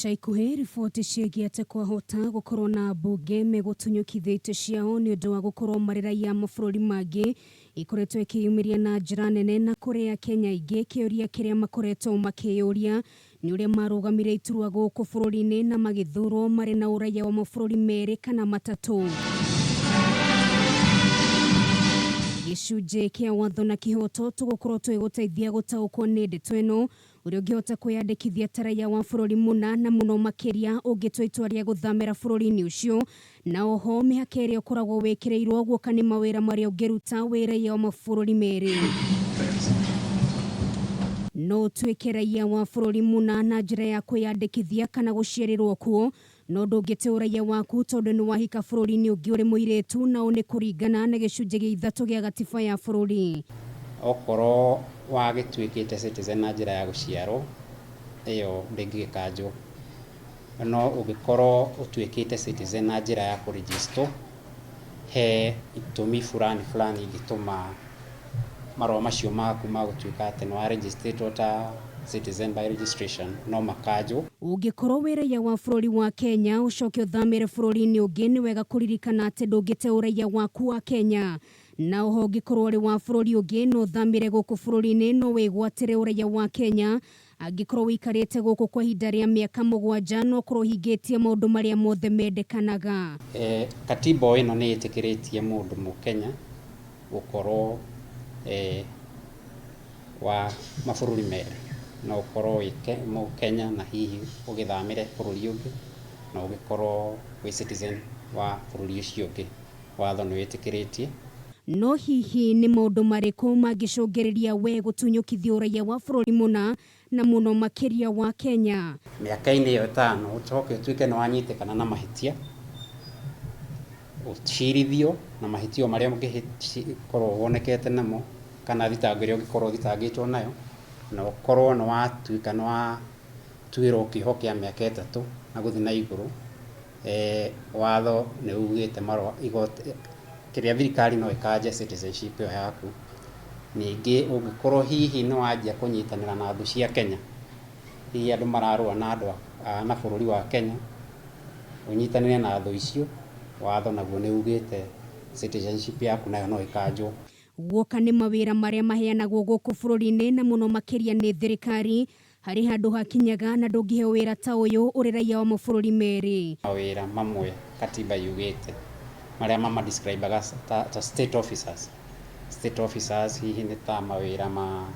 Ica ikuhĩ riboti ciĩgiĩ atĩ kwahota gũkorwo na ambunge megũtunyũkithia itĩ ciao nĩ ũndũ wa gũkorwo marĩ raiya a mabũrũri mangĩ ikoretwo ikĩyumĩria na njĩra nene na kũrĩ Akenya aingĩ kĩũria kĩrĩa makoretwo makĩyũria nĩ ũrĩa marũgamire iturwa gũkũ bũrũri-inĩ na magĩthurwo marĩ na ũraiya wa mabũrũri merĩ kana matatũ. Gĩcunjĩ kĩa watho na kĩhoto tũgũkorwo tũgĩgũteithia gũtaũkwo nĩ ndeto ĩno ũrĩa ũngĩhota kwĩyandĩkithia ta raiya wa bũrũri mũna na mũno makĩria ũngĩtua itua rĩa gũthamĩra bũrũri-inĩ ũcio na oho mĩhaka ĩrĩa ũkoragwo wĩkĩrĩirwo guoka nĩ mawĩra marĩa ũngĩruta wĩ raiya wa mabũrũri merĩ. No ũtuĩke raiya wa bũrũri mũna na njĩra ya kwĩyandĩkithia kana gũciarĩrwo kuo, no ndũngĩte ũraiya waku tondũ nĩ wahika bũrũri-inĩ ũngĩ ũrĩ mũirĩtu na ũũ nĩ kũringana na gĩcunjĩ gĩa ithatũ gĩa gatiba ya bũrũri. Okorwo wagĩtuĩkĩte citizen na njĩra ya gũciarwo, ĩyo ndĩngĩgĩkanjwo. No ũngĩkorwo ũtuĩkĩte citizen na njĩra ya kũ register, he itũmi fulani fulani ingĩtũma marũa macio maku ma gũtuĩka atĩ nĩ wa register ta citizen by registration no makanjwo. Ũngĩkorwo wĩ raiya wa bũrũri wa Kenya ũcoke ũthamĩre bũrũri-inĩ ũngĩ nĩ wega kũririkana atĩ ndũngĩte ũraiya waku wa Kenya. Na oho ũngĩkorwo ũrĩ wa bũrũri ũngĩ na ũthamĩre gũkũ bũrũri-inĩ no wĩgwatĩre ũraiya wa Kenya angĩkorwo ũikarĩte gũkũ kwa ihinda rĩa mĩaka mũgwanja na ũkorwo ũhingĩtie maũndũ marĩa mothe mendekanaga. Katiba o ĩno nĩ ĩtĩkĩrĩtie mũndũ mũkenya gũkorwo wa mabũrũri merĩ. No ũkorwo wĩ mũkenya na hihi ũgĩthamĩre bũrũri ũngĩ, na ũgĩkorwo wĩ citizen wa bũrũri ũcio ũngĩ. Watho nĩ wĩtĩkĩrĩtie. No hihi nĩ maũndũ marĩkũ mangĩcũngĩrĩria we gũtunyũkithia ũraiya wa bũrũri mũna na mũno makĩria wa Kenya? Mĩaka-inĩ ĩyo ĩtano ũcoke ũtuĩke nĩ wanyitĩkana na mahĩtia, ũcirithio na mahĩtia o marĩa ũngĩkorwo wonekete namo kana thitango ĩrĩa ũngĩkorwo ũthitangĩtwo nayo, na ũkorwo nĩ watuĩka nĩ watuĩrwo kĩoho kĩa mĩaka 3 na gũthiĩ na igũrũ. Watho nĩ ugĩte marũa igoti kĩrĩa thirikari no ĩkanje citizenship ĩyo yaku. Ningĩ ũngĩkorwo hihi nĩ wanjia kũnyitanĩra na thũ cia Kenya, hihi andũ mararũa na andũ na bũrũri wa Kenya, ũnyitanĩre na thũ icio, watho naguo nĩ ugĩte citizenship yaku nayo no ĩkanjwo. Guoka nĩ mawĩra marĩa maheanagwo gũkũ bũrũri-inĩ na mũno makĩria nĩ thirikari, harĩ handũ hakinyaga na ndũngĩheo wĩra ta ũyũ ũrĩ raiya wa mabũrũri merĩ. Mawĩra mamwe katiba yugĩte marĩa mama describe-aga ta state officers. State officers hihi nĩ ta mawĩra ma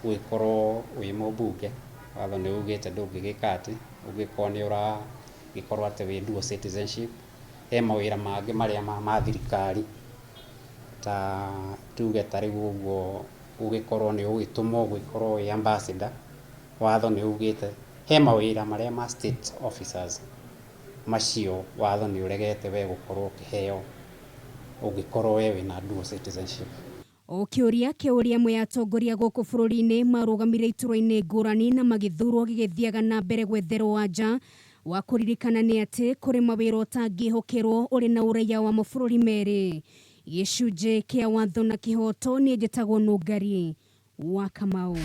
gũgĩkorwo wĩ mũmbunge, watho nĩ ugĩte ndũngĩgĩka atĩ, ũngĩkorwo nĩ ũragĩkorwo atĩ wĩ dual citizenship. He mawĩra mangĩ marĩa ma thirikari ta tuge ta rĩu ũguo ũgĩkorwo nĩ ũgĩtũmwo gũgĩkorwo wĩ ambassador, watho nĩ ugĩte he mawĩra marĩa ma state officers, macio watho nĩ ũregete we gũkorwo ũkĩheo ũngĩkorwo we wĩna dual citizenship. O kĩũria kĩa ũrĩa amwe atongoria gũkũ bũrũri-inĩ marũgamire iturwa-inĩ ngũrani na magĩthurwo gĩgĩthiaga na mbere gwetherwo anja wa kũririkana nĩ atĩ kũrĩ mawĩra ũtangĩhokerwo ũrĩ na ũraiya wa mabũrũri merĩ. Gĩcunjĩ kĩa watho na kĩhoto niĩ njĩtagwo Nũngari wa Kamau.